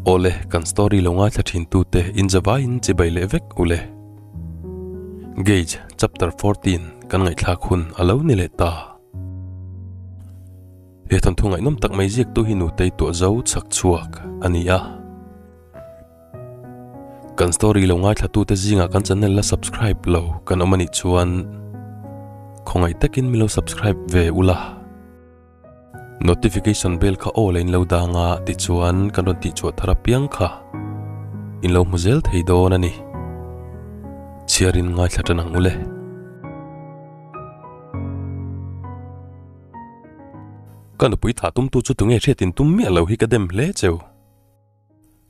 Awle kan story lo ngaithla thin tu te in zavaiin chibai leh vek ule. Gauge chapter 14 kan ngaihthlak hun a lo ni leh ta. He thawnthu ngaihnawm tak mai ziaktu hi nutei tuah zo chhak chhuak a ni a. Kan story lo ngaithla tute zingah kan channel la subscribe lo kan awm anih chuan khawngaih takin min lo subscribe ve ula. Notification bell kha aw la in lo dang a tichuan kan rawn tihchhuah thar apiang kha in lo hmu zel thei dawn a ni. Chhiarin ngaithla tan ang ule. Ka nupui thah tumtu chu tunge hriatin tum miah lo hi ka dem hle cheu.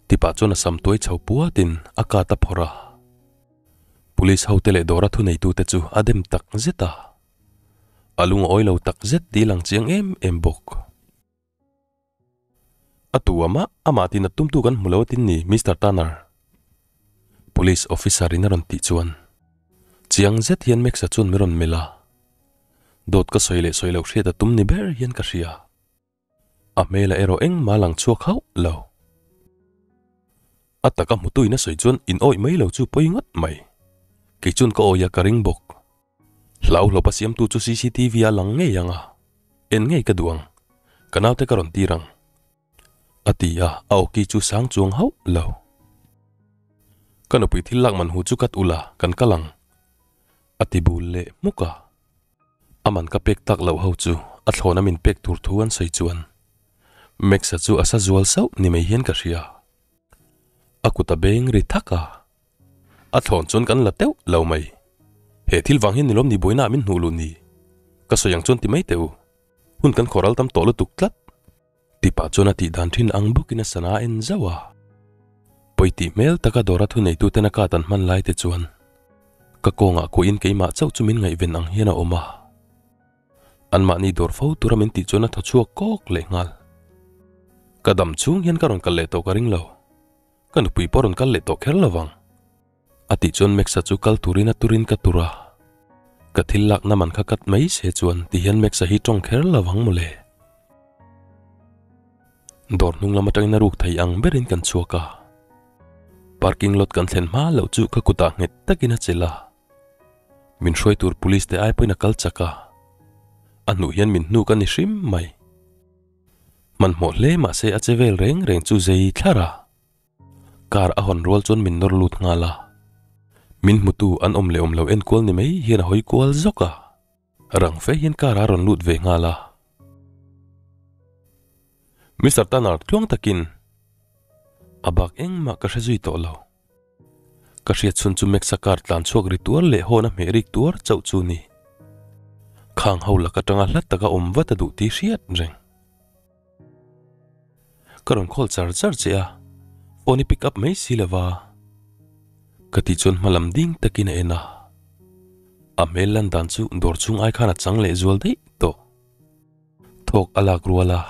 Tipah chuan a sam tuai chho puatin a kat a phawrh a. Police hote leh dawra thuneitute chu a dem tak zet a. A lung a awi lo tak zet tih lang chiang em em bawk. A tu amah amah tih nat tumtu kan hmu lo atin ni Mister Tanner. Police officer in a rawn tih chuan chiang zet hian Max-a chuan min rawn melh a. Dawt ka sawi leh sawi loh hriat a tum ni ber hian ka hria. A hmel a erawh engmah lang chhuak hauh lo. A taka hmutuin a sawi chuan in awih mai lo chu pawi ngawt mai. Kei chuan ka awih a ka ring bawk. Hlau hlawpa siamtu chu cctv a lang ngei ang a, en ngei ka duh ang. Ka naute ka rawn tir ang. A ti a, a awki chu sang chuang hauh lo. Ka nupui thil lak man hu chu kat ula, kan kal ang. A ti bul leh hmuk a. A man ka pek tak loh ho chu a thlawna min pek tur thu an sawi chuan Max-a chu a sa zual sauh ni mai hian ka hria. A kut a beng ri thak a, a thlawn chuan kan la teuh lo mai. He thil vang hian nilawm ni buaina ah min hnuh luh ni? Ka sawi ang chuan ti mai teh u. Hun kan khawral tam tawh lutuk tlat. Tipa chuan a tih dan thin ang bawkin a sana a en zauh a. Pawi tih hmel taka dawra thuneituten a kat an hman lai te chuan ka kawngah kuahin keimah chauh chu min ngaihven ang hian a awm a. Anmahni dawr fo tura min tih chuan a thaw chhuak kawk leh nghal. Ka dam chhung hian ka rawn kal leh tawh ka ring lo. Ka nupui pawh rawn kal leh tawh kher lovang. A tih chuan Max-a chu kal turin a turin ka tur a. Ka thil lakna man kha kat mai se chuan ti hian Max-a hi tawng kher lo ang mawle. Dawr hnung lam atangin a ruk thei ang berin kan chhuak a. Parking lot kan thlen hma loh chu ka kutah nghet takin a chelh a. Min hruai tur police te ai pawhin a kal chak a. A hnuh hian min hnuk a ni hrim mai. Hmanhmawh hle mahse a che vel reng reng chu zei thlar a. Car a hawn rual chuan min nawr lut nghal a, min hmutu an awm leh awm lo enkual ni mai hian a hawi kual zawk a, rang fe hian car a rawn lut ve nghal a. Mister Tanner tluang takin a bak engmah ka hre zui tawh lo. Ka hriat chhun chu Max-a car tlan chhuak ri tuar leh hawn a hmeh rik tuar chauh chu ni. Khang ho lak atanga hla taka awm vat a duh tih hriat reng. Ka rawn call char char che a, phone i pick up mai si lo va. Ka tih chuan hma lam ding takin a en a. A hmel lan dan chu dawr chhung ai khan a chang leh zual daih tawh. Thawk a lak rual a,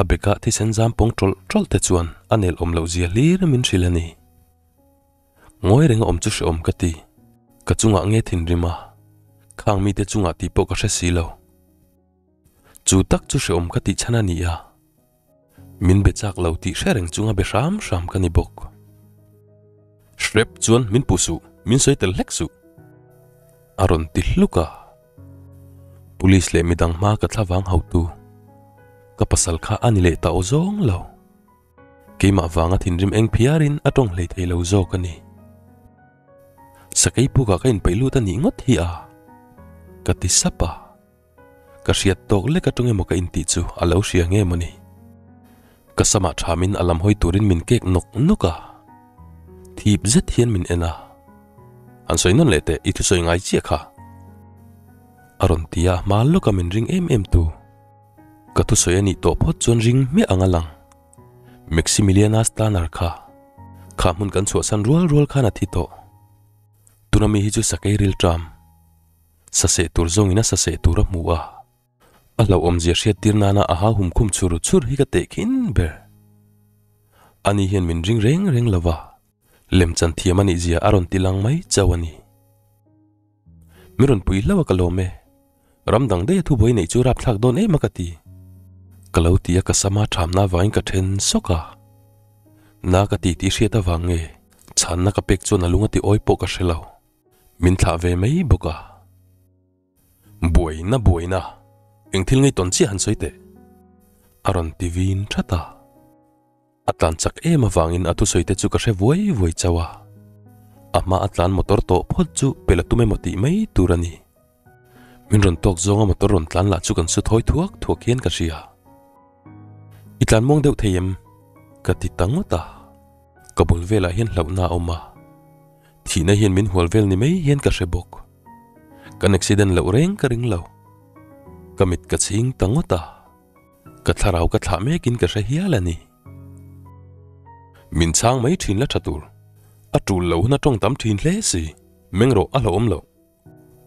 a beka thisen zam pawng tawlh tawlh te chuan a nel awm loh zia hlir min hrilh a ni. Ngawi reng a awm chu hrehawm ka ti. Ka chungah nge thinrim a, khang mite chungah tih pawh ka hre si lo. Chu tak chu hrehawm ka tih chhan a ni a, min be chak lo tih hre reng chunga be hram hram ka ni bawk. Hrep chuan min puh suh, min sawi tel hlek suh. A rawn ti hluk a. Police leh midang hma ka thlavang hautu ka pasal kha a ni leh ta aw zawng lo. Keimah vanga thinrim eng phiarin a tawng hlei thei lo zawk a ni. Sakei pukah ka inpeih lut a nih ngawt hi a, ka ti sap a. Ka hriat tawk lek atang emaw ka intih chu a lo hria nge mawni. Ka samah thamin a lam hawi turin min kek nawk nawk a. Thip zet hian min en a. Han sawi nawn leh teh i thusawi ngai chiah kha. A rawn ti a, hma lawka min ring em em tu. Ka thusawi a nih tawh phawt chuan ring hmiah ang a lang. Maximiliana Stanner kha. Kha hmun kan chhuahsan rual rual khan a thi tawh. Tuna mi hi chu sakei rilṭam. Saseh tur zawngin a saseh tur a hmu a, a hlauhawmzia hriattir nana a hau hum khum chur chur hi ka teh khin ber. Ani hian min ring reng reng lo va, lemchan thiam a nihzia a rawn ti lang mai chauh a ni. Mi rawn pui hlauh a ka lawm e, ram dang daih a thubuai neih chu rapthlak dawn em a ka ti. Ka lo ti a ka sama thamna avangin ka then sawk a. Na ka ti tih hriat avang nge chhanna ka pek chuan a lung a ti awi pawh ka hre lo. Min thlah ve mai bawk a. Buaina buaina, eng thil ngei tawn chiah han sawi teh? A rawn ti vin that a. A tlan chak em avangin a thusawi te chu ka hre vuai vuai chauh a. A hma a tlan motor tawh phawt chu pel a tum emaw tih mai tur a ni. Min rawn tawk zawnga motor rawn tlan lah chu kan su thawi thuak thuak hian ka hria. I tlan muang deuh thei em? Ka ti ta ngawt a. Ka bul velah hian hlauhna a awm a. Thihna hian min hual vel ni mai hian ka hre bawk. Kan accident loh reng ka ring lo. Ka mit ka chhing ta ngawt a. Ka thlarau ka thlah mekin ka hre hial a ni. Min chhang mai thin la tha tur. A tul lo hun a tawng tam thin hle si. Meng rawh a hlauhawm loh.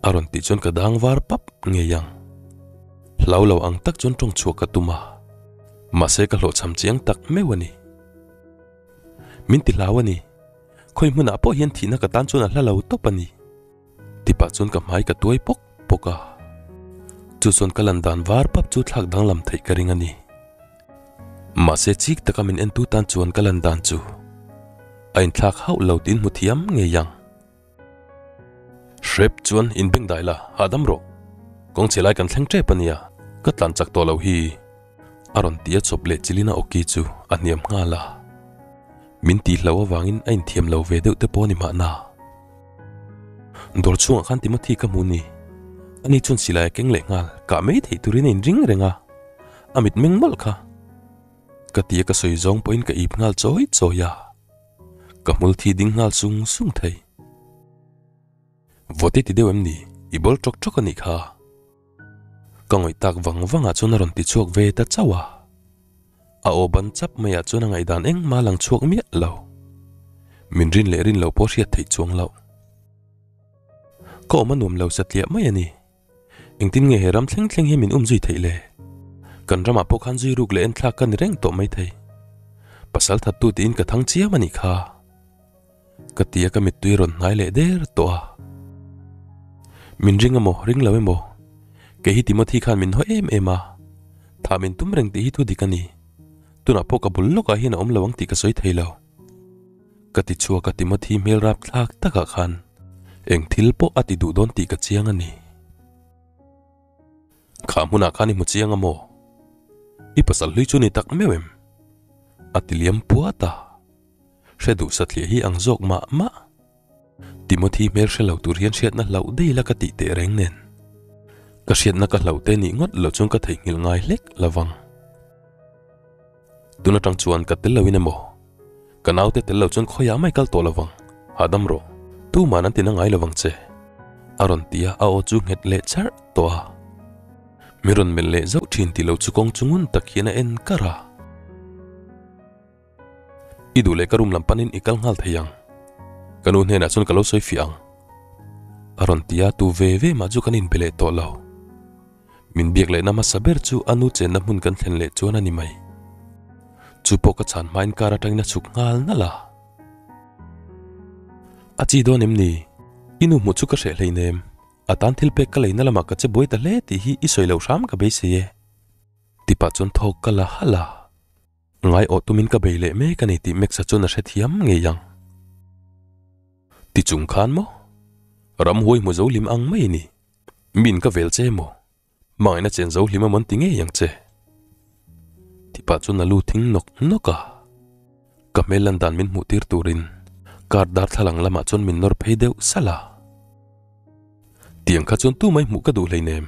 A rawn tih chuan ka dang var pap ngei ang. Hlau lo ang tak chuan tawng chhuak ka tum a. Mahse ka hlawhchham chiang tak meuh a ni. Min ti hlau a ni. Khawi hmunah pawh hian thihna ka tan chuan a hla lo tawp a ni. Tipah chuan ka hmai ka tuai pawk pawk a. Chu chuan ka lan dan var pap chu thlak danglam theih ka ring a ni. Mahse chik taka min entu tan chuan ka lan dan chu a inthlak hauh lo tiin hmu thiam ngei ang. Hrep chuan inbeng dai la, hahdam rawh. Kawng chhe lai kan thleng tep a nia, ka tlan chak tawh lo hi. A rawn ti a chawp leh chilina awki chu a hniam nghal a. Min tih hlo avangin a inthiam lo ve deuh te pawh a ni mahna. Dawr chhungah khan Timothy ka hmu ni. Ani chuan silai a keng leh nghal, kah mai theih turin a inring reng a. A mit meng mawlh kha. Ka ti a ka sawi zawng pawhin ka ip nghal chawi chawi a. Ka hmul thi ding nghal sung sung thei. Vawt i ti deuh em ni? I bawl tawk tawk a nih kha. Ka ngawih tak vang vangah chuan a rawn ti chhuak ve ta chauh a. A aw ban chap maiah chuan a ngaihdan engmah a lang chhuak miah lo. Min rin leh rin lo pawh hriat theih chuang loh. Ka awm a nuam lo satliah mai a ni. Engtin nge he ram thleng thleng hi min um zui theih le? Kan ramah pawh khan zui ruk leh enthlak ka ni reng tawh mai thei. Pasal thattu tiin ka thang chiam a nih kha. Ka ti a ka mittui rawn hnai leh der tawh a. Min ring emaw ring lo emaw? Kei hi Timothy khan min haw em em a. Thah min tum reng tih hi thu dik a ni. Tunah pawh ka bul lawkah hian a awm lo ang tih ka sawi thei lo. Ka ti chhuak a Timothy hmel rap thlak takah khan eng thil pawh a ti duh dawn tih ka chiang a ni. Kha hmunah khan i hmu chiang a maw? I pasal hlui chu ni tak meuh em? A ti liam puat a. Hre duh satliah hi ang zawk mah mah. Timothy hmel hre lo tur hian hriatna hlauh daih la ka tih teh reng nen. Ka hriatna ka hlauh te nih ngawt lo chuan ka theihnghilh ngai hlek lo vang. Tun atang chuan ka tel loin emaw? Ka naute tel lo chuan khawiah mai kal tawh lo vang, hahdam rawh, tuman an tina ngai lo vang che. A rawn ti a, a aw chu nghet leh charh tawh a. Mi rawn melh leh zauh thin tih lo chu kawng chu ngun tak hian a en kar a. I duh leh ka room lam panin i kal nghal thei ang. Ka nu hnenah chuan ka lo sawi fiah ang. A rawn ti a, tu ve ve mah chu kan inbe leh tawh lo. Min biak lehna hmasa ber chu a nu chenna hmun kan thlen leh chuan a ni mai. Chu pawh ka chhan hmain car atangin a chhuk nghal nalh a. A chi dawn em ni? I nu hmuh chu ka hreh hleinem. A tan thil pek ka leina lamah ka che buai ta hle tih hi i sawi loh hram ka beisei e. Tipah chuan thawk ka la halh a. Ngai awh tumin ka bei leh mek a ni tih Max-a chuan a hrethiam ngei ang. Ti chung khan maw? Ramhuai hmu zo hlim ang mai a ni. Min ka vel che maw? Hmangaihna chen zo hlim amawn ti ngei ang che. Tipah chuan a lu thing nawk nawk a. Ka hmel lan dan min hmuh tir turin car darthlalang lamah chuan min nawr phei deuh salh a. Tiang kha chuan tumai hmuh ka duh hleinem.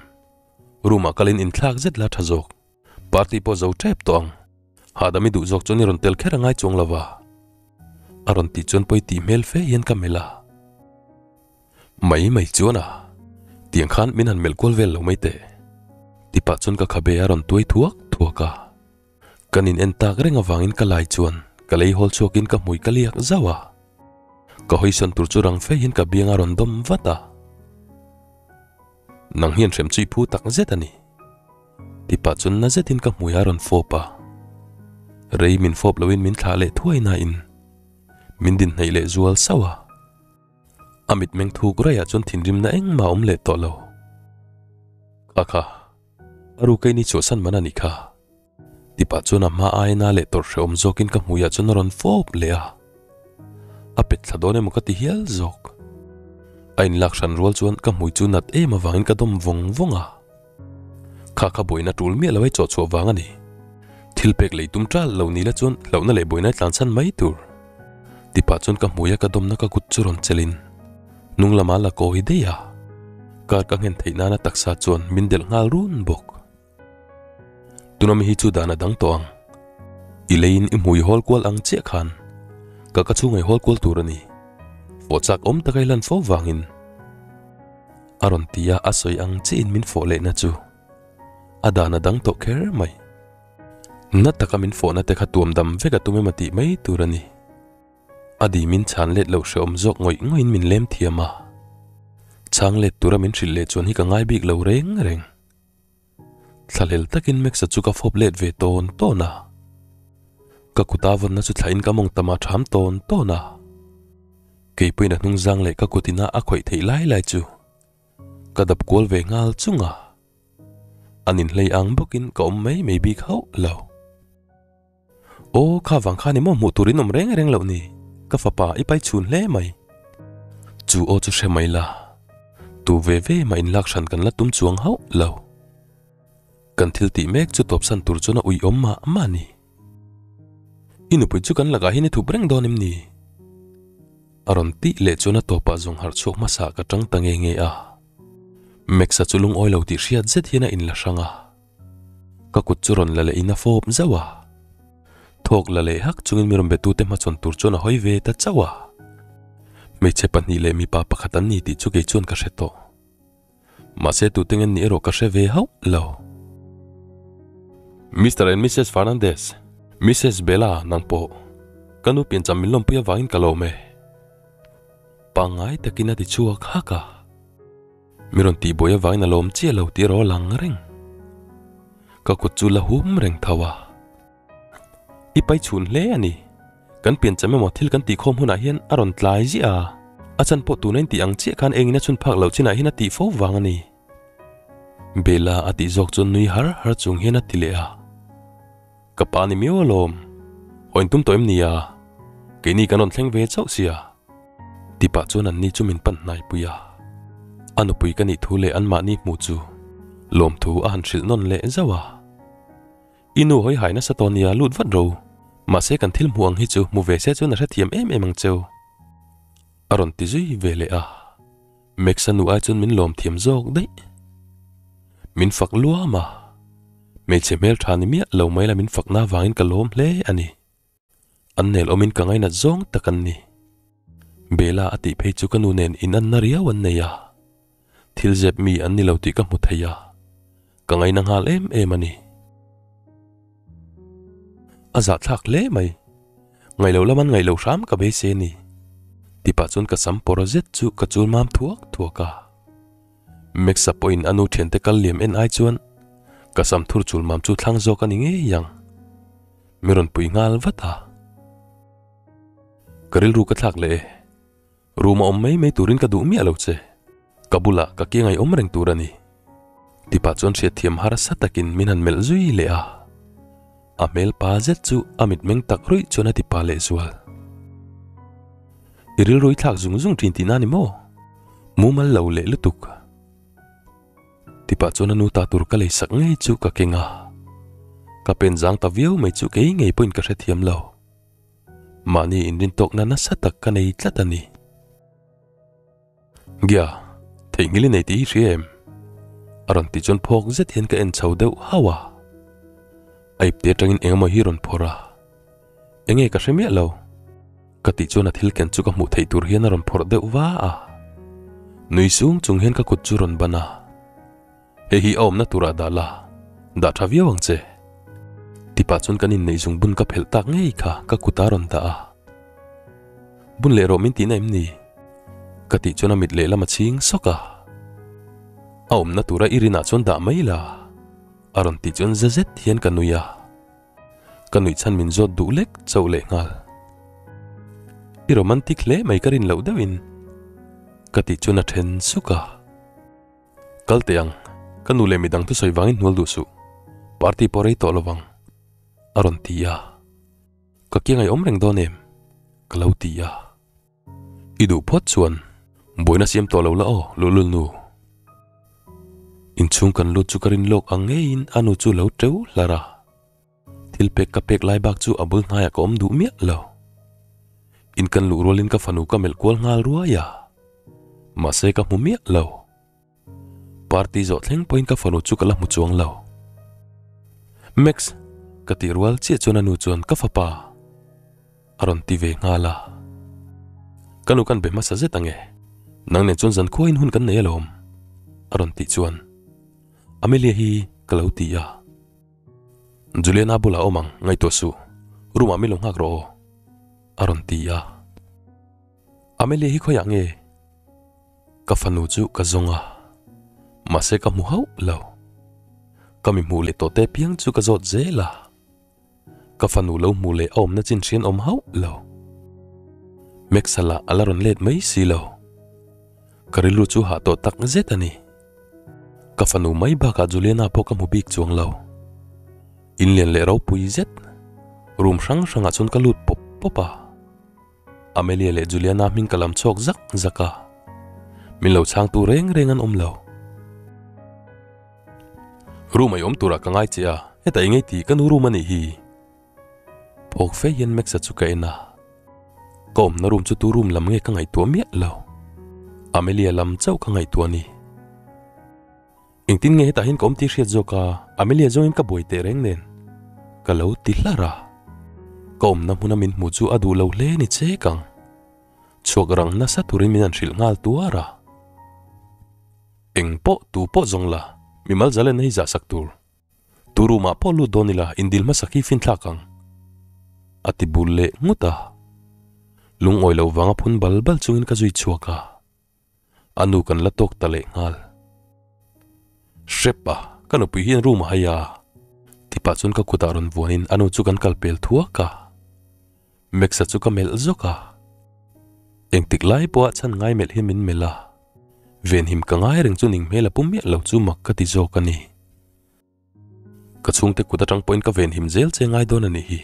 Room ah kalin inthlak zet la tha zawk. Party pawh zo tep tawh ang. Hahdam i duh zawk chuan i rawn tel kher a ngai chuang lo va. A rawn tih chuan pawi tih hmel fe hian ka melh a. Mai mai chuan a. Tiang khan min han melh kual vel lo mai teh. Tipah chuan ka khabe a rawn tuai thuak thuak a. Kan in en tak reng avangin ka lai chuan ka lei hawl chhuakin ka hmui ka liak zauh a. Ka hawisawn tur chu rang fe hian ka biang a rawn dawm vat a. Nang hian hrem chu i phu tak zet a ni. Tipah chuan na zetin ka hmui a rawn fawp a. Rei min fawp loin min thlah leh thuai nain min din hnaih leh zual sauh a. A mitmeng thuk raiah chuan thinrimna engmah a awm leh tawh lo. Kha kha, a ru keini chhuahsan man a nih kha. Tipah chuan a hma aia na leh tawrh hrehawm zawkin ka hmuiah chuan a rawn fawp leh a. A pet thla dawn emaw ka ti hial zawk. A inlak hran rual chuan ka hmui chu nat em avangin ka dawm vawng vawng a. Kha kha buaina tul miah lo ai chawh chhuah vang a ni. Thil pek lei tum ṭal lo ni la chuan hlauhna leh buaina tlan chhan mai tur. Tipah chuan ka hmuia ka dawmna ka kut chu rawn chelin hnung lama la kawi daih a. Kar ka nghen theih nana taksa chuan min delh nghal run bawk. Tuna mi hi chu dan a dang tawh ang. I leiin i hmui hawl kual ang chiah khan ka ka chhungai hawl kual tur a ni. Fawh chak awm taka i lan fo vangin. A rawn ti a, a sawi ang chiahin min fawh lehna chu a dan a dang tawh kher mai. Na taka min fawhna te kha tuam dam vek a tum em a tih mai tur a ni. A di min chhan let loh hrehawm zawk ngawih ngawih in min lem thiam a. Chhang let tura min hrilh leh chuan hi ka ngai bik lo reng reng. Thlahlel takin Max-a chu ka fawp let ve tawn tawn a. Ka kuta vawnna chu thlahin ka mawng tam a ṭham tawn tawn a. Keipawhin a hnungzang leh ka kutina a khawih theih lai lai chu ka dap kual ve nghal chung a. An inhlei ang bawkin ka awm mai mai bik hauh lo. Aw, kha vang khan i maw hmuh tur in awm reng reng loh ni, ka fapa i pai chhun hle mai. Chu aw chu hre mai la, tu ve ve mah inlak hran kan la tum chuang hauh lo. Kan thil tih mek chu tawpsan tur chuan a ui awm mah mah ni. I nupui chu kan lakah hian i thup reng dawn em ni? A rawn tih leh chuan a tawpah zawng harh chhuak hmasa ka tang ta nge nge a. Max-a chu lungawi lo tih hriat zet hian a inla hrang a. Ka kut chu rawn la leh in a fawp zauh a. Thawk la leh hak chungin mi rawn betute hmachhawn tur chuan a hawi ve ta chauh a. Hmeichhe pahnih leh mipa pakhat an ni tih chu kei chuan ka hre tawh. Mahse tute ngen nih erawh ka hre ve hauh lo. Mister and Missus Fernandez, Missus Bella nang pawh ka nu piancham min lawmpui avangin ka lawm e. Pangngai takin a ti chhuak hak a. Mi rawn tih buai avangin a lawm chiah lo tih erawh a lang reng. Ka kut chu la hum reng tho a. I pai chhun hle a ni. Kan piancham emaw thil kan tihkhawm hunah hian a rawn tlai ziah a. A chan pawh tuna in tih ang chiah khan engin a chhun phak loh chinah hian a tih fo vang a ni. Bella a tih zawk chuan nui har har chung hian a ti leh a. Ka pa ni miau alawm. Haw in tum tawh em ni a? Keini kan rawn thleng ve chauh sia. Tipah chuan anni chu min pan hnai pui a. A nupui ka nih thu leh anmahni hmuh chu lawmthu a han hrilh nawn leh zauh a. I nu hawi hai nasa tawh nia lut vat ro. Mahse kan thil hmuh ang hi chu hmu ve se chuan a hrethiam em em ang cheu. A rawn ti zui ve leh a. Max-a nu ai chuan min lawm thiam zawk daih. Min fak luam a. Hmeichhe hmeltha ni miah lo mai la min fakna avangin ka lawm hle a ni. An nel awmin ka ngainat zawng tak an ni. Bella a tih phei chu ka nu nen in anna riau an nei a. Thil zep mi an ni lo tih ka hmu thei a. Ka ngaina nghal em em a ni. A zahthlak hle mai. Ngaih loh lam an ngaih loh hram ka beisei a ni. Tipah chuan ka sam pawr zet chu ka chul mam thuak thuak a. Max-a pawhin a nu thiante kal liam en ai chuan ka sam thur chul mam chu thlang zawk a ni ngei ang. Mi rawn pui nghal vat a. Ka rilru ka thlak leh e. Room a awm mai mai turin ka duh miah lo che. Ka bulah ka ke ngaihawm reng tur a ni. Tipah chuan hriatthiam harsa takin min han melh zui leh a. A hmel pa zet chu a mitmeng tak ruih chuan a ti pa leh zual. I rilru i thlak zung zung thin tihna a ni maw? Mumal lo leh lutuk. Tipah chuan a nu ta tur ka lei sak ngei chu ka keng a. Ka pen zang ta viau mai chu kei ngei pawhin ka hrethiam lo. Mahni inrintawkna nasa tak ka nei tlat a ni. Gia, theihnghilh i nei tih hi hria em? A rawn tih chuan phawk zet hian ka en chho deuh hauh a. A ipte atangin eng emaw hi rawn phawrh a. Enge ka hre miah lo. Ka tih chuan a thil ken chu ka hmuh theih tur hian a rawn phawrh deuh va a. Nui sung chung hian ka kut chu rawn ban a. Hei hi a awmna turah dah la, dah tha viau ang che. Tipah chuan kan inneih zung bun ka phelh tak ngei kha ka kut a rawn dah a. Bun leh rawh min tihna em ni? Ka tih chuan a mit lehlam a chhing sawk a. A awmna tura i rinah chuan dah mai la, a rawn tih chuan za zet hian ka nui a. Ka nuih chhan min zawt duh lek chauh leh nghal. I romantic hle mai ka rin loh deuhin ka tih chuan a then suk a. Kal teh ang, ka nu leh midang thusawi vangin hnual duh suh. Party pawh rei tawh lovang. A rawn ti a. Ka kiang ai awm reng dawn em? Ka lo ti a. I duh phawt chuan buaina siam tawh lo la aw, luhlul nu. Inchhung kan lut chu ka rin lawk ang ngeiin a nu chu lo teuh hlar a. Thil pek ka pek lai bak chu a bul hnaiah ka awm duh miah lo. In kan luh rualin ka fanu ka melh kual nghal ruai a. Mahse ka hmu miah lo. Party zawh thleng pawhin ka fanu chu ka la hmu chuang lo. Max, ka tih rual chiah chuan a nu chuan ka fapa a rawn ti ve nghal a. Ka nu kan be hmasa zet ang e, nang nen chuan zankhuain hun kan nei alawm a rawn tih chuan Amelia hi ka lo ti a. Juliana bulah awm ang, ngaihtuah suh, room ah min lo nghak rawh aw a rawn ti a. Amelia hi khawiah nge? Ka fanu chu ka zawng a, mahse ka hmu hauh lo. Ka mi hmuh leh tawh te piang chu ka zawt zel a, ka fanu lo hmuh leh a awmna chin hrian awm hauh lo. Max-a lah a la rawn let mai si lo. Ka rilru chu hah tawh tak zet a ni. Ka fanu mai bakah Juliana pawh ka hmu bik chuang lo. Inlian leh ropui zet, room hrang hrangah chuan ka lut pawp pawp a. Amelia leh Juliana hming ka lam chhuak zak zak a, min lo chhangtu reng reng an awm lo. Room a i awm turah ka ngai che a, hetah i ngei tih ka nu room a nih hi. Phawk fe hian Max-a chu ka en a, ka awmna room chu tu room lam nge ka ngaihtuah miah lo. Amelia lam chauh ka ngaihtuah a ni. Engtin nge hetah hian ka awm tih hriat zawk a, Amelia zawngin ka buai teh reng nen ka lo ti hlar a. Ka awmna hmuna min hmuh chu a duh lo hle ni chek ang. Chhuak rang nasa turin min han hrilh nghal tuar a. Eng pawh tu pawh zawng la, mimal zalenna hi zah sak tur. Tu room ah pawh lut dawn ila indil hmasa khi finthlak ang. A ti bul leh nghut a. Lungawi lo vanga phun bal bal chungin ka zui chhuak a. A nu kan la tawk ta leh nghal. Hrep a, ka nupui hian room a hai a. Tipah chuan ka kutah rawn vuanin a nu chu kan kal pel thuak a. Max-a chu ka melh zawk a. Engtik lai pawha chhan ngai melh hi min melh a. Venhim ka ngai reng chu ning hmel a pu miah lo chu mak ka ti zawk a ni. Ka chhungte kut atang pawhin ka venhim zel che ngai dawn a nih hi.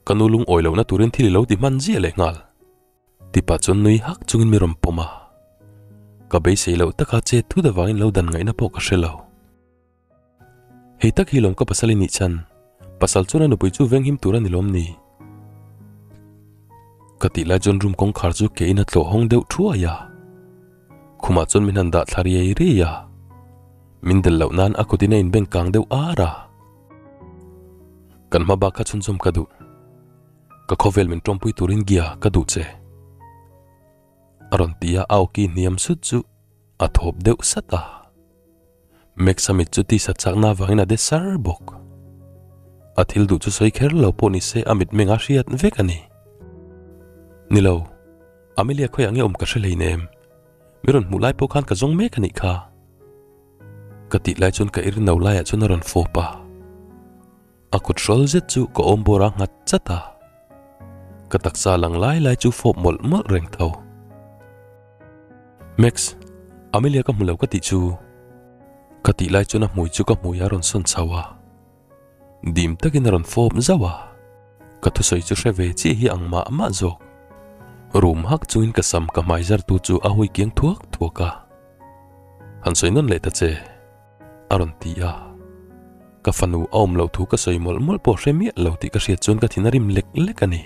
Ka nu lungawi lohna turin thil i lo ti hman ziah leh nghal. Tipa chuan nui hak chungin mi rawn pawm a, ka beisei loh taka che thut avangin lo dan ngaihna pawh ka hre lo. Hei tak hi lawm ka pasal i nih chhan, pasal chuan a nupui chu venghim tur a ni lawm ni? Ka tih lai chuan room kawngkhar chu ke in a tlawh hawng deuh thuai a, khumah chuan min han dah thla riai riai a, min del loh nan a kut in a inbeng kang deuh ar a. Kan hma bak kha chhunzawm ka duh. Ka khawvel min tawmpui turin gia ka duh che. A rawn ti a, a awki hniam sut chu a thawp deuh sat a. Max-a mit chu tisa chakna avangin a de sar bawk. A thil duh chu sawi kher lo pawh ni se a mitmeng a hriat vek a ni. Ni lo, Amelia khawiah nge awm ka hre hleinem. Mi rawn hmuh lai pawh khan ka zawng mek a nih kha. Ka tih lai chuan ka ir no laiah chuan a rawn fawp a. A kut hrawl zet chu ka awm bawr a nghat chat a, ka taksa lang lai lai chu fawp mawlh mawlh reng tho. Max, Amelia ka hmu lo ka tih chu. Ka tih lai chuan a hmui chu ka hmui a rawn sawn chho a, dim takin a rawn fawp zauh a, ka thusawi chu hre ve chiah hi ang mah mah zawk. Rum hak chungin ka sam ka hmai zar tu chu a hui kiang thuak thuak a, Han sawi nawn leh ta che. A rawn ti a, ka fanu a awm loh thu ka sawi mawlh mawlh pawh hre miah lo tih ka hriat chuan ka thin a rim lek lek a ni.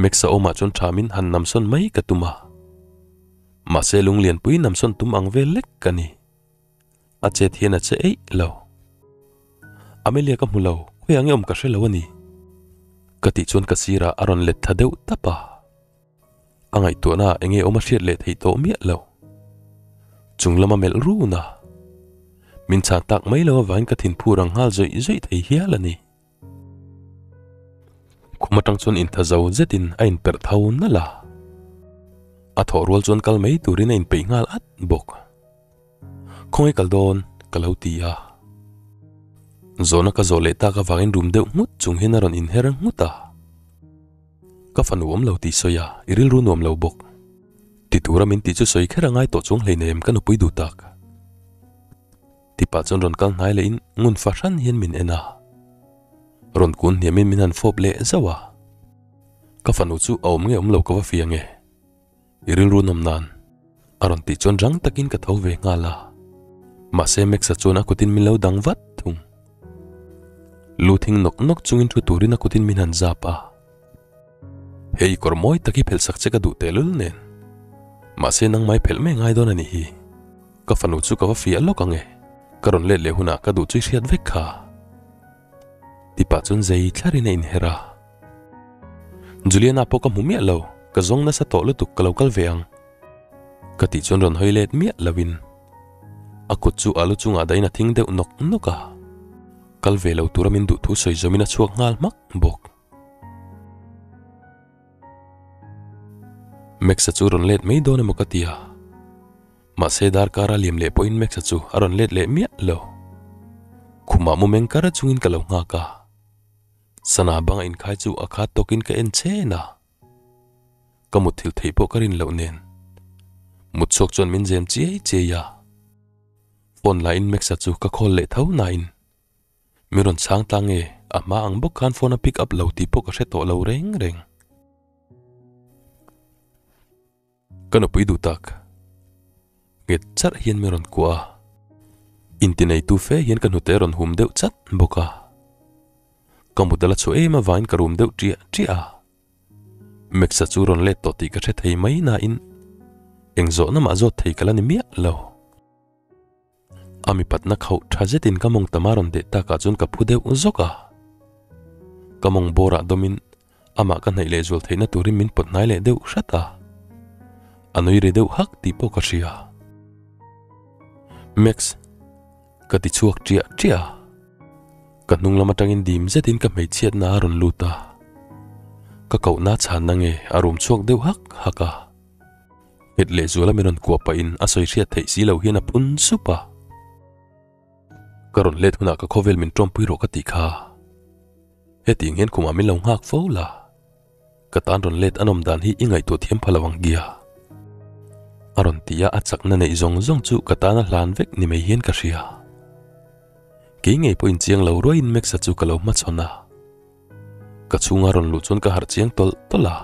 Max-a awmah chuan thamin han namsawn mai ka tum a, mahse lunglianpui namsawn tum ang vel lek ka ni. A chet hian a che eih lo. Amelia ka hmu lo, khawiah nge awm ka hre lo a ni. Ka tih chuan ka sirah a rawn let thla deuh tap a. A ngaihtuahna ah enge awm a hriat leh theih tawh miah lo. Chung lama melh run a, min chhan tak mai lo avangin ka thinphur ang nghal zawih zawih thei hial a ni. Khum atang chuan intha zo zetin a inperh tho nalh a, a thawh rual chuan kal mai turin a inpeih nghal at bawk. Khawngaih kal dawn ka lo ti a. Zawhna ka zawh leh tak avangin rum deuh nghut chung hian a rawn inher nghut a. Ka fanu awm lo tih sawi a, i rilru nuam lo bawk. Ti tura min tih chu sawi kher a ngai tawh chuang hleinem ka nupui duh tak. Ti pah chuan rawn kal hnai leh in ngun fahran hian min en a. Rawn kun hniamin min han fawp leh zauh a. Ka fanu chu a awm nge awm lo ka va fiang e. I rilru nawm nan a rawn tih chuan rang takin ka tho ve nghal a. Mahse Max-a chuan a kutin min lo dang vat thung. Lu thing nawk nawk chungin thu turin a kutin min han zap a. Hei kawr mawi tak hi phelh sak che ka duh tehlul nen. Mahse nangmai phelh mai ngai dawn a nih hi. Ka fanu chu ka va fiah lawk ang e. Ka rawn let leh hunah ka duh chu i hriat vek kha. Ti pah chuan zei thlarin a inher a. Juliana pawh ka hmu miah lo, ka zawng nasa tawh lutuk ka lo kal ve ang. Ka tih chuan rawn hawi let miah lovin a kut chu a lu chungah dahin a thing deuh nawk nawk a. Kal ve lo tura min duh thu sawi zawmin a chhuak nghal hmak bawk. Max-a chu rawn let mai dawn emaw ka ti a. Mahse darkar a liam leh pawhin Max-a chu a rawn let leh miah lo. Khumah mu meng kar chungin ka lo nghak a. Sana banga inkhai chu a khat tawkin ka en chen a. Ka mutthilh theih pawh ka rin loh nen. Mutchhuak chuan min zem chiai chiai a. Phone lahin Max-a chu ka call leh tho nain min rawn chhang ta nge a hma ang bawk khan phone a pick up lo tih pawh ka hre tawh lo reng reng. Ka nupui duh tak. Nghet charh hian min rawn kuah a. Intineitu fe hian ka hnute a rawn hum deuh chat bawk a. Ka mut a la chhuah em avangin ka rum deuh ṭiah ṭiah a. Max-a chu rawn let tawh tih ka hre thei mai nain eng zawhna mah zawt thei ka la ni miah lo. A mipatna khauh tha zetin ka mawng tam a rawn deh takah chuan ka phu deuh zawk a. Ka mawng bawrah dawmin amah ka hnaih leh zual theihna turin min pawt hnai leh deuh hrat a. A nui ri deuh hak tih pawh ka hria. Max, ka ti chhuak ṭiah ṭiah a. Ka hnung lam atangin dim zetin ka hmeichhiatna a rawn lut a. Ka kohna chhanna nge a rum chhuak deuh hak hak a. Nghet leh zuala min rawn kuah pahin a sawi hriat theih si lo hian a phun sup a. Ka rawn let hunah ka khawvel min tawmpui rawh ka tih kha. Hetiang hian khumah min lo nghak fo la. Ka tan rawn let a nawm dan hi i ngaihtuah thiam pha lo ang gia. A rawn ti a, a chakna neih zawng zawng chu ka tan a hlan vek ni mai hian ka hria. Kei ngei pawhin chiang lo ruaiin Max-a chu ka lo hmachhawn a. Ka chhunga rawn luh chuan ka harh chiang tawlh tawlh a.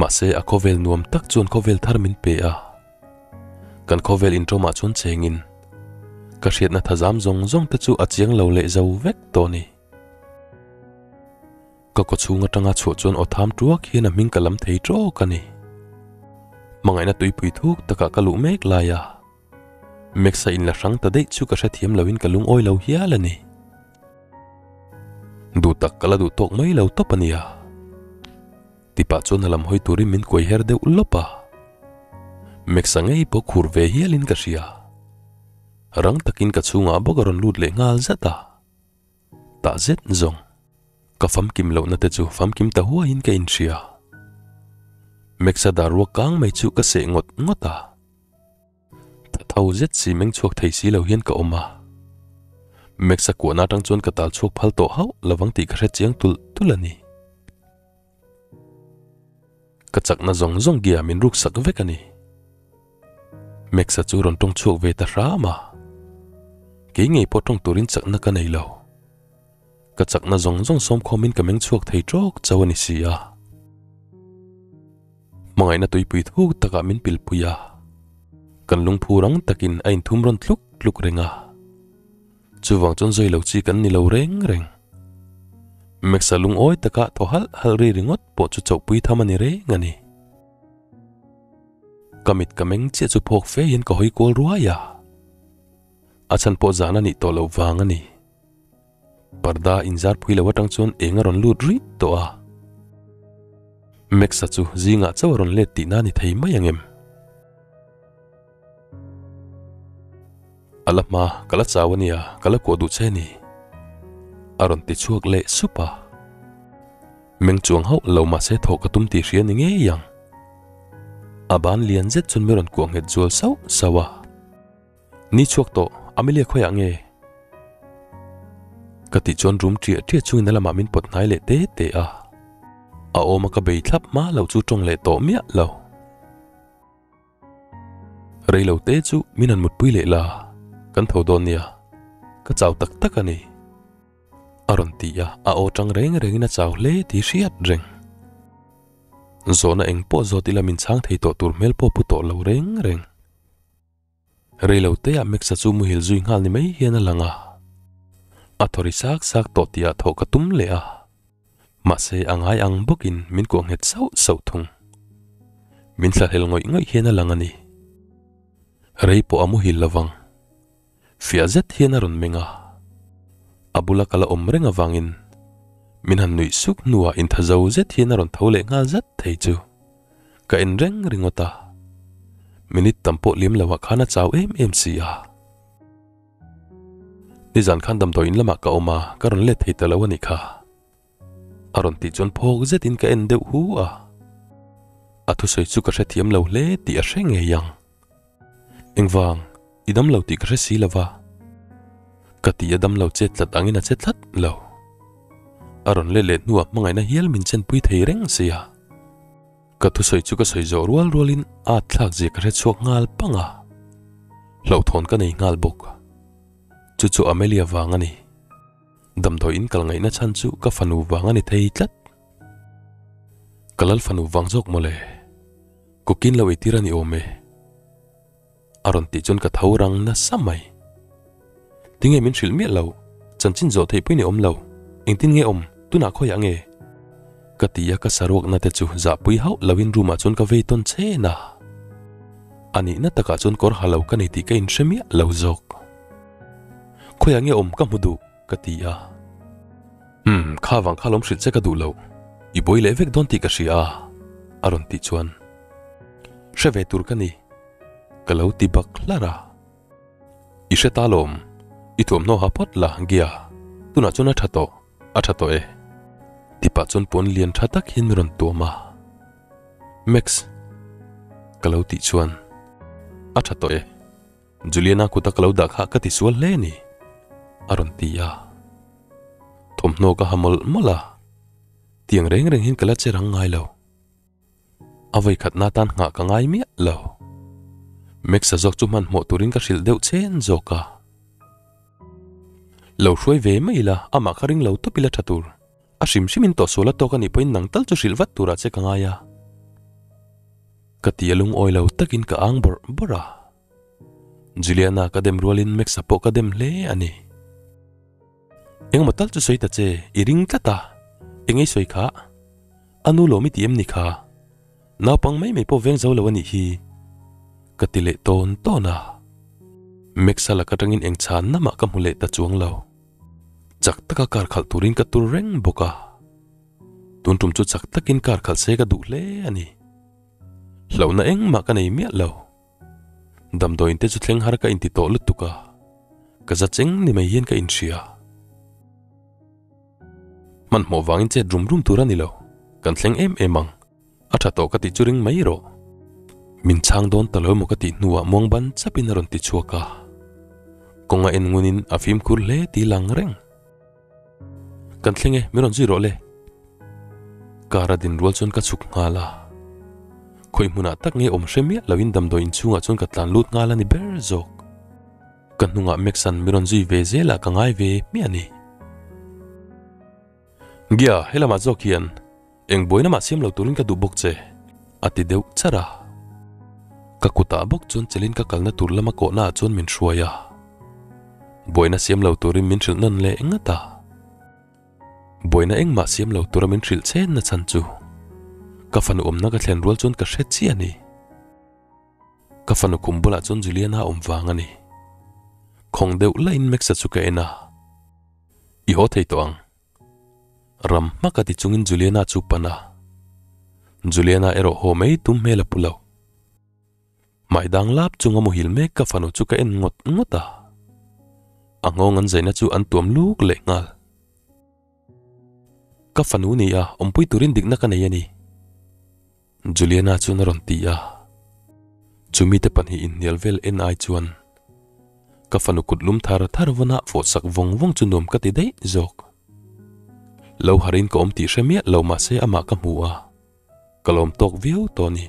Mahse a khawvel nuam tak chuan khawvel thar min pe a. Kan khawvel intawmah chuan chengin ka hriatna thazam zawng zawng te chu a chiang lo leh zo vek tawh a ni. Ka kawchhung atanga chhuah chuan aw tham tuak hian a hming ka lam thei tawk a ni. Hmangaihna tuipui thuk takah ka luh mek lai a. Max-a inla hrang ta daih chu ka hrethiam loin ka lungawi lo hial a ni. Duh tak ka la duh tawk mai lo tawp a nia. Tipah chuan a lam hawi turin min kuai her deuh lawp a. Max-a ngei pawh khur ve hialin ka hria. Rang takin ka chhungah bawk a rawn lut leh nghal zat a. Tah zet zawng. Ka famkim lohna te chu famkim ta huaiin ka inhria. Max-a dar ruak kang mai chu ka seh ngawt ngawt a. Tho zet si meng chhuak thei si lo hian ka awm a. Max-a kuahna atang chuan ka tal chhuak phal tawh hauh lovang tih ka hre chiang tulh tulh a ni. Ka chakna zawng zawng gia min ruk sak vek a ni. Max-a chu rawn tawng chhuak ve ta hram a. Kei ngei pawh tawng turin chakna ka nei lo. Ka chakna zawng zawng sawmkhawmin ka meng chhuak thei tawk chauh a ni si a. Hmangaihna tuipui thuk takah min pilpui a, kan lungphu rang takin a inthum rawn tluk tluk reng a. Chuvang chuan zui lo chi kan ni lo reng reng. Max-a lungawi takah thaw halh halh ri ringawt pawh chu chauhpui tham a ni reng a ni. Ka mit ka meng chiah chu phawk fe hian ka hawi kual ruai a. A chhan pawh zan a nih tawh loh vang a ni. Parda inzar pui lo atang chuan eng a rawn lut rih tawh a. Max-a chu zingah chauh a rawn let tihna a ni thei mai ang em? A la hma, ka la chau a nia, ka la kuah duh che a ni. A rawn ti chhuak leh sup a. Meng chuang hauh lo mahse thawh ka tum tih hria ni ngei ang. A ban lian zet chuan min rawn kuah nghet zual sauh sauh a. Ni chhuak tawh, Amelia khawiah nge? Ka tih chuan rum ṭiah ṭiah chungin a lamah min pawt hnai leh te te a. A awma ka bei thlap hma loh chu ṭawng leh tawh miah lo. Rei lo te chu min han mutpui leh la, kan tho dawn nia. Ka chau tak tak a ni. A rawn ti a, a aw tang reng rengin a chau hle tih hriat reng. Zawhna eng pawh zawt ila min chhang thei tawh tur hmel pawh pu tawh lo reng reng. Reilo teah Max-a chu muhil zui nghal ni mai hian a lang a. A thaw ri sak sak tawh tihah thawh ka tum leh a. Mahse a ngai ang bawkin min kuah nghet sauh sauh thung. Min thlahlel ngawih ngawih hian a lang a ni. Rei pawh a muhil lovang. Fiah zet hian a rawn meng a. A bula ka la awm reng avangin min han nuih suk hnuah inthazo zet hian a rawn tho leh nghal zat thei chu ka en reng ringawt a. Minute tam pawh liam loah khan a chau em em si a. Nizan khan damdawi in lamah ka awm a, ka rawn let thei ta lo a nih kha. A rawn tih chuan phawk zetin ka en deuh hu a. A thusawi chu ka hrethiam lo hle tih a hre ngei ang. Engvang, i dam lo tih ka hre si lo va. Ka tih a dam lo che tlat angin a che tlat lo. A rawn let leh hnuah hmangaihna hial min chenpui thei reng sia. Ka thusawi chu ka sawi zawh rual rualin a thlak zia ka hre chhuak nghal pang a. Hlauhthawn ka nei nghal bawk. Chu chu Amelia vang a ni. Damdawi in kal ngaihna chhan chu ka fanu vang a ni thei tlat. Ka lal fanu vang zawk mawle. Kukin lo eitir a ni awm e. A rawn tih chuan ka tho rang nasa mai. Tinge min hrilh miah lo, chanchin zawh theih pawhin i awm lo, engtin nge awm, tunah khawiah nge? Ka ti a ka saruakna te chu zahpui hauh loin room ah chuan ka vei tawn chen a. A nihna takah chuan kawr ha lo ka nei tih ka inhre miah lo zawk. Khawiah nge awm ka hmu duh? Ka ti a. Umm, kha vang kha lawm hrilh che ka duh loh. I buai leh vek dawn tih ka hria a, a rawn tih chuan. Hre ve tur ka ni. Ka lo ti bak hlar a. I hre ta lawm. I thuamhnaw ha phawt la, Gia. Tunah chuan a tha tawh. A tha tawh e. Ti pah chuan puan lian tha tak hian min rawn tuam a. Max. Ka lo tih chuan. A tha tawh e. Juliana kuta ka lo dah kha ka ti sual hle a ni, a rawn ti a. Thawmhnaw ka ha mawlh mawlh a, tiang reng reng hian ka la che rang ngai lo. A vawikhatna atan nghah ka ngai miah lo. Max-a zawk chu hmanhmawh turin ka hrilh deuh chen zawk a. Lo hruai ve mai ila, amah kha ring lo tawp ila tha tur. A hrim hrimin tawhsual a tawk a nih pawhin nang tal chu hrilh vat turah che ka ngai a. Ka ti a lungawi lo takin ka ang bawrh bawrh a. Juliana ka dem rualin Max-a pawh ka dem hle a ni. Engmaw tal chu sawi ta che, i ring tlat a. Eng ei sawi kha? A nu lawm i ti em ni kha? Naupang mai mai pawh veng zo lo a nih hi. Ka ti leh tawn tawn a. Max-a lak atangin eng chhan namah ka hmu leh ta chuang lo. Chak taka kar khalh turin ka tur reng bawk a. Tun tum chu chak takin kar khalh se ka duh hle a ni. Hlauhna engmah ka nei miah lo. Damdawiin te chu thleng har ka inti tawh lutuk a, ka za cheng ni mai hian ka inhria. Hmanhmawh vangin chet rum rum tur a ni lo, kan thleng em em ang, a tha tawh ka tih chu ring mai rawh. Min chhang dawn ta lo emaw ka tih hnuah muang ban chapin a rawn ti chhuak a, kawng a en ngunin a fimkhur hle tih lang reng. Kan thleng e, min rawn zui rawh le. Car a din rual chuan ka chhuk nghal a. Khawi hmunah tak nge awm hre miah loin damdawi inchhungah chuan ka tlan lut nghal a ni ber zawk. Ka hnungah Max-a'n min rawn zui ve zelah ka ngai ve hmiah a ni. Gia, helamah zawk hian eng buaina mah siam lo turin ka duh bawk che, a ti deuh char a. Ka kutah bawk chuan chelin ka kalna tur lama kawhnaah chuan min hruai a. Buaina siam lo turin min hrilh nawn leh ngat a. Buaina engmah siam lo tura min hrilh chenna chhan chu ka fanu awmna ka thlen rual chuan ka hre chiah a ni. Ka fanu khum bulah chuan Juliana a awm vang a ni. Khawng deuh lahin Max-a chu ka en a. I haw thei tawh ang. Ram hmaka ti chungin Juliana chu pan a. Juliana erawh haw mai tum hmel a pu lo. Hmai dang lap chunga muhil mek ka fanu chu ka en ngawt ngawt a. A nghawng an zaina chu an tuam luk leh nghal. Ka fanu ni a, awmpui turin dikna ka nei a ni. Juliana chuan a rawn ti a. Chumi te pahnih inhnial vel en ai chuan ka fanu kut lum thar thar vawnah fawhsak vawng vawng chu nuam ka ti daih zawk. Lo harin ka awm tih hre miah lo mahse amah ka hmu a, ka lawm tawk viau tawh a ni.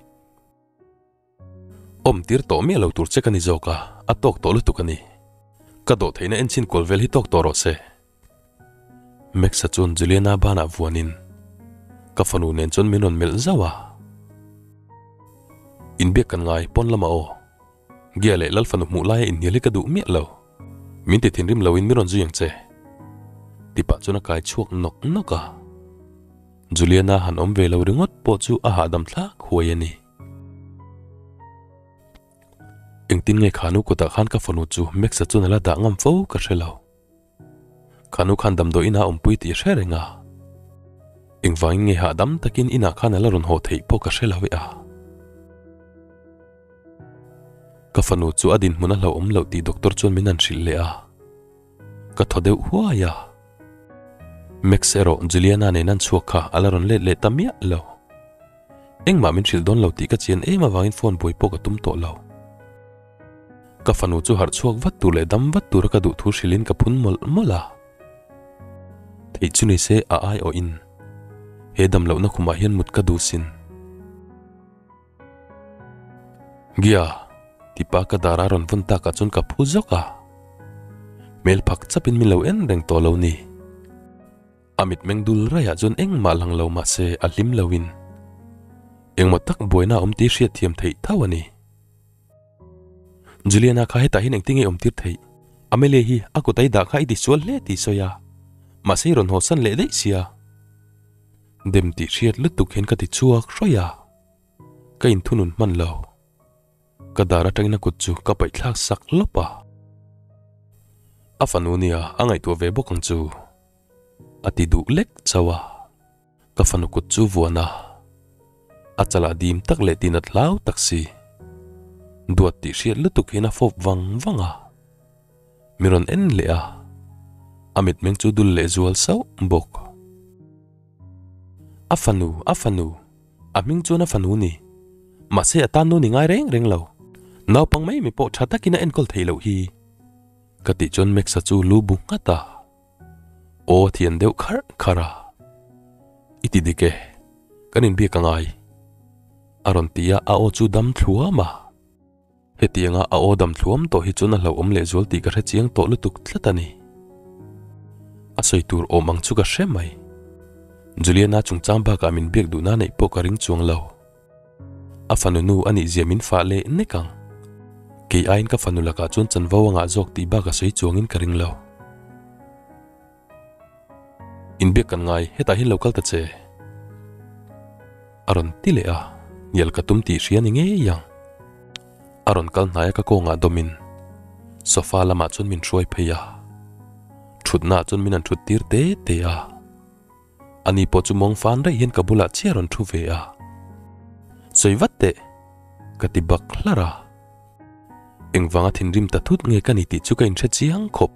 Awm tir tawh miah lo tur che ka ni zawk a, a tawk tawh lutuk a ni. Ka dawh theihna enchhin kual vel hi tawk tawh rawh se. Max-a chuan Juliana banah vuanin ka fanu nen chuan min rawn melh zauh a. Inbiak kan ngai pawn lamah aw. Gia leh Lal fanu hmuh laia inhnial hi ka duh miah lo. Min ti thinrim loin min rawn zui ang che. Ti pah chuan a kai chhuak nawk nawk a. Juliana han awm ve lo ringawt pawh chu a hahdam thlak huai a ni. Engtin nge khanu kutah khan ka fanu chu Max-a chuan a la dah ngam fo ka hre lo. Khanu khan damdawi inah awmpui tih a hre reng a. Engvangin nge hahdam takin inah khan a la rawn haw theih pawh ka hre lo e a. Ka fanu chu a dinhmun a hlauhawm loh tih doctor chuan min han hrilh leh a. Ka thaw deuh huai a. Max erawh Juliana nen an chhuak kha a la rawn let leh ta miah lo. Engmah min hrilh dawn lo tih ka chian em avangin phone buai pawh ka tum tawh lo. Ka fanu chu harh chhuak vat tur leh dam vat tura ka duh thu hrilhin ka phun mawlh mawlh a. Theih chu ni se a aiawhin he dam lohna khumah hian mut ka duh sin. Gia, tipa ka dar a rawn vawn takah chuan ka phu zawk a. Hmel phak chapin min lo en reng tawh lo ni. A mitmeng dul raiah chuan engmah lang lo mah se a hlim loin engmaw tak buaina a awm tih hriatthiam theih tho a ni. Juliana kha hetah hian engtin nge awm tir theih? Amelia hi a kut a i dah kha i ti sual hle tih sawi a, mahse i rawn hawsan leh daih sia. Dem tih hriat lutuk hian ka ti chhuak hrawih a, ka inthunun hman lo. Ka dar atangin a kut chu ka paih thlak sak lawp a. A fanu nia a ngaihtuah ve bawk ang chu. A ti duh lek chauh a, ka fanu kut chu vuan a, a chalah dim tak leh tinat hlau tak si. Duat tih hriat lutuk hian a fawp vang vang a, mi rawn en leh a, a mitmeng chu dul leh zual sauh bawk. A fanu, a fanu, a hming chuan a fanu ni. Mahse a tan nu ni ngai reng reng lo. Naupang mai mi pawh tha takin a enkawl theih loh hi. Ka tih chuan Max-a chu lu bu nghat a. Aw a thian deuh kharh kharh a. I ti dik e, kan inbiak a ngai. A rawn ti a, a aw chu dam thluam a. Hetianga a aw dam thluam tawh hi chuan a hlauhawm lehzual tih ka hre chiang tawh lutuk tlat a ni. A sawi tur awm ang chu ka hre mai. Juliana chungchang bakah min biak duhna neih pawh ka ring chuang lo. A fanu nu a nih zia min fah leh nek ang. Kei aiin ka fanu lakah chuan chanvo a ngah zawk tih bak a sawi chuangin ka ring lo. Inbiak kan ngai, hetah hian lo kal ta che. A rawn ti leh a, hnial ka tum tih hria ni ngei ang. A rawn kal hnaia ka kawngah dawmin sofa lamah chuan min hruai phei a. Thutnaah chuan min han thut tir te te a. Ani pawh chu mawng fan raih hian ka bulah chiah rawn thu ve a. Sawi vat teh! Ka ti bak hlar a. Engvanga thinrim ta thut nge ka ni tih chu ka inhre chiang khawp.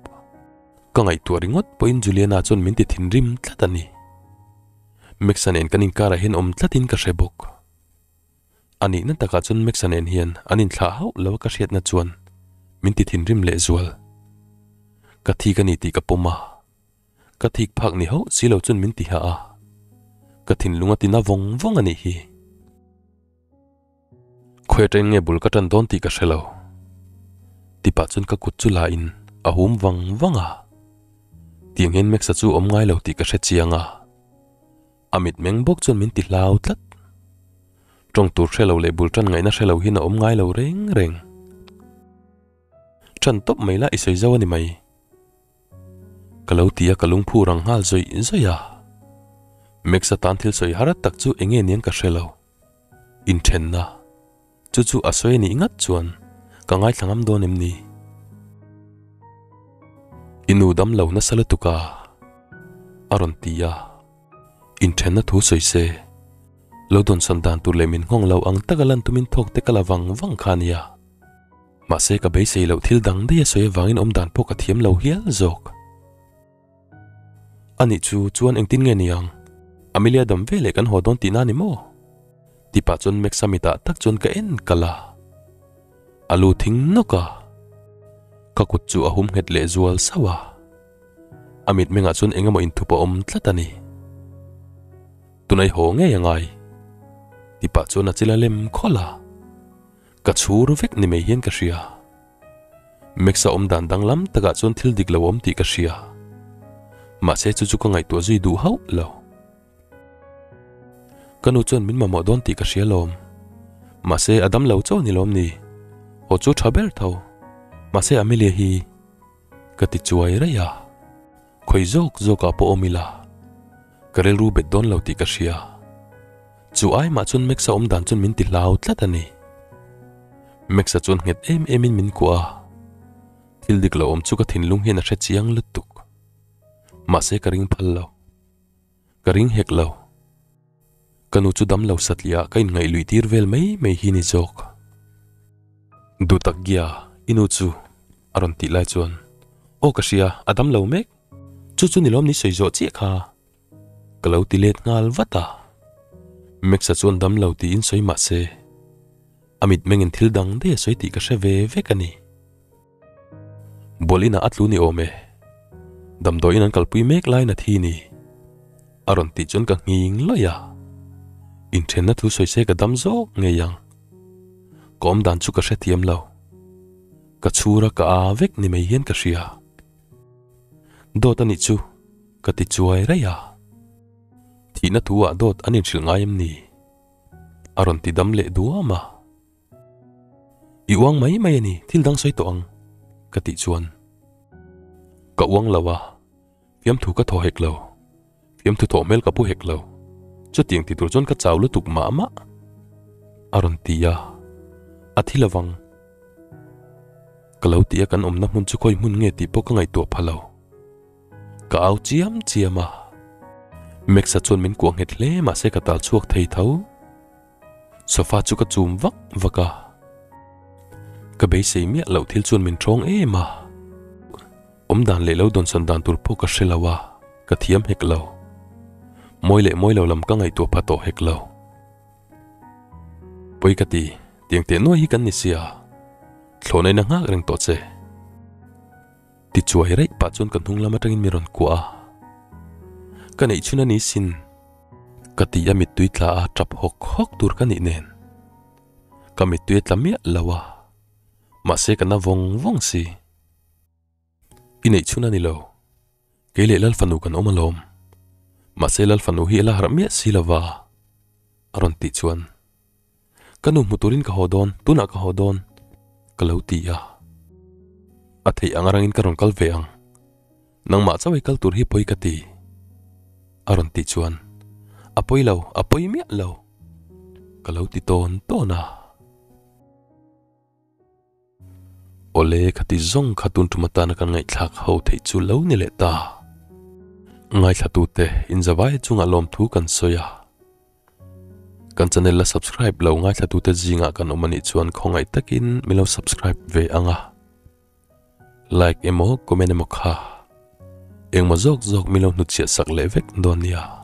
Ka ngaihtuah ringawt pawhin Juliana chuan min ti thinrim tlat a ni. Max-a nen kan inkarah hian awm tlatin ka hre bawk. A nihna takah chuan Max-a nen hian an inthlah hauh lo a ka hriatna chuan min ti thinrim lehzual. Ka thi ka ni tih ka pawm a. Ka thik phak ni hauh si lo chuan min ti hah a, ka thinlung a tina vawng vawng a nih hi. Khawi atangin nge bul ka tan dawn tih ka hre lo. Tipah chuan ka kut chu la in a hum vang vang a. Tiang hian Max-a chu awm ngai lo tih ka hre chiang a. A mitmeng bawk chuan min ti hlau tlat. Tawng tur hre lo leh bul tan ngaihna hre lo hian a awm ngai lo reng reng. Tan tawp mai la i sawi zo a ni mai. Ka lo ti a ka lungphu rang nghal zawih zawih a. Max-a tan thil sawi har tak chu eng nge niang ka hre lo. Inthenna chu chu a sawi a nih ngat chuan ka ngaithla ngam dawn em ni? I nu dam lo nasa lutuk a, a rawn ti a. Inthenna thu sawi se, lo dawnsawn dan tur leh min nghawng lo ang taka lan tumin thawk te ka la vang vang kha a nia. Mahse ka beisei loh thil dang daih a sawi avangin awm dan pawh ka thiam lo hial zawk. Anih chu chuan engtin nge ni ang? Amelia dam ve leh kan haw dawn tihna ni maw? Ti pah chuan Max-a mitah tak chuan ka en kalh a. A lu thing nawk a. Ka kut chu a hum nghet leh zual sauh a. A mitmengah chuan eng emaw inthup a awm tlat a ni. Tunai haw ngei a ngai. Ti pah chuan a chil a lem khawlh a. Ka chhur vek ni mai hian ka hria. Max-a awm dan danglam takah chuan thil dik lo awm tih ka hria. Mahse chu chu ka ngaihtuah zui duh hauh lo. Ka nu chuan min mamawh dawn tih ka hria lawm. Mahse a dam lo chauh a ni lawm ni? Haw chu tha ber tho. Mahse Amelia hi ka ti chuai raih a. Khawi zawk zawkah pawh awm ila ka rilru bet dawn lo tih ka hria. Chu ai mah chuan Max-a awm dan chuan min ti hlau tlat a ni. Max-a chuan nghet em em in min kuah a. Thil dik lo awm chu ka thinlung hian a hre chiang lutuk. Mahse ka ring phal lo. Ka ring hek lo. Ka nu chu dam lo satliah ka inngaih luih tir vel mai mai hi ni zawk. Duh tak gia, i nu chu a rawn tih lai chuan, Aw ka hria, a dam lo mek. Chu chu ni lawm ni sawi zawh chiah kha. Ka lo ti let nghal vat a. Max-a chuan dam lo tiin sawi mah se, a mitmengin thil dang daih a sawi tih ka hre ve vek a ni. Bual inah a tlu ni awm e. Damdawiin an kalpui mek laiin a thi ni. A rawn tih chuan ka nghing lawih a. Inthenna thu sawi se ka dam zawk ngei ang. Ka awm dan chu ka hrethiam lo. Ka chhur a ka a vek ni mai hian ka hria. Dawt a nih chu ka ti chuai raih a. Thihna thu ah dawt an inhrilh ngai em ni? A rawn ti dam leh duam a. I uang mai mai a ni, thil dang sawi tawh ang, ka tih chuan. Ka uang lo a, fiamthu ka thaw hek lo, fiamthu thawh hmel ka pu hek lo, chutiang ti tur chuan ka chau lutuk mah mah, a rawn ti a, a thi lovang. Ka lo ti a kan awmna hmun chu khawi hmun nge tih pawh ka ngaihtuah pha lo. Ka au chiam chiam a, Max-a chuan min kuah nghet hle mahse ka tal chhuak thei tho. Sofa chu ka chum vak vak a, ka beisei miah loh thil chuan min ṭhawng em a, awm dan leh lo dawnsawn dan tur pawh ka hre lo a, ka thiam hek lo. Mawi leh mawi lo lam ka ngaihtuah pha tawh hek lo. Pawi ka ti, tiang teh nuai hi kan ni sia, thlawhna in a nghak reng tawh che. Tichuai raih pah chuan ka hnung lam atangin mi rawn kuah a, ka neih chhun a ni sin. Ka ti a mittui tla a tap hawk hawk tur ka nih nen ka mittui a tla miah lo a, mahse ka na vawng vawng si. I neih chhun a ni lo, kei leh Lalfanu kan awm alawm, mahse Lalfanu hi a la harh miah si lo va, a rawn tih chuan ka nu hmu turin ka haw dawn, tunah ka haw dawn, ka lo ti a. A theih ang arangin ka rawn kal ve ang. Nangmah chauh i kal tur hi pawi ka ti, a rawn tih chuan, A pawi lo, a pawi miah lo, ka lo ti tawn tawn a. Awle, khati zawng kha tun tum atana kan ngaihthlak ho theih chu lo ni leh ta. Ngaithlatute inzavai chungah lawmthu kan sawi a. Kan channel la subscribe lo ngaithlatute zingah kan awm anih chuan khawngaih takin min lo subscribe ve ang a. Like emaw comment emaw kha engmaw zawk zawk min lo hnutchhiah sak leh vek dawn nia.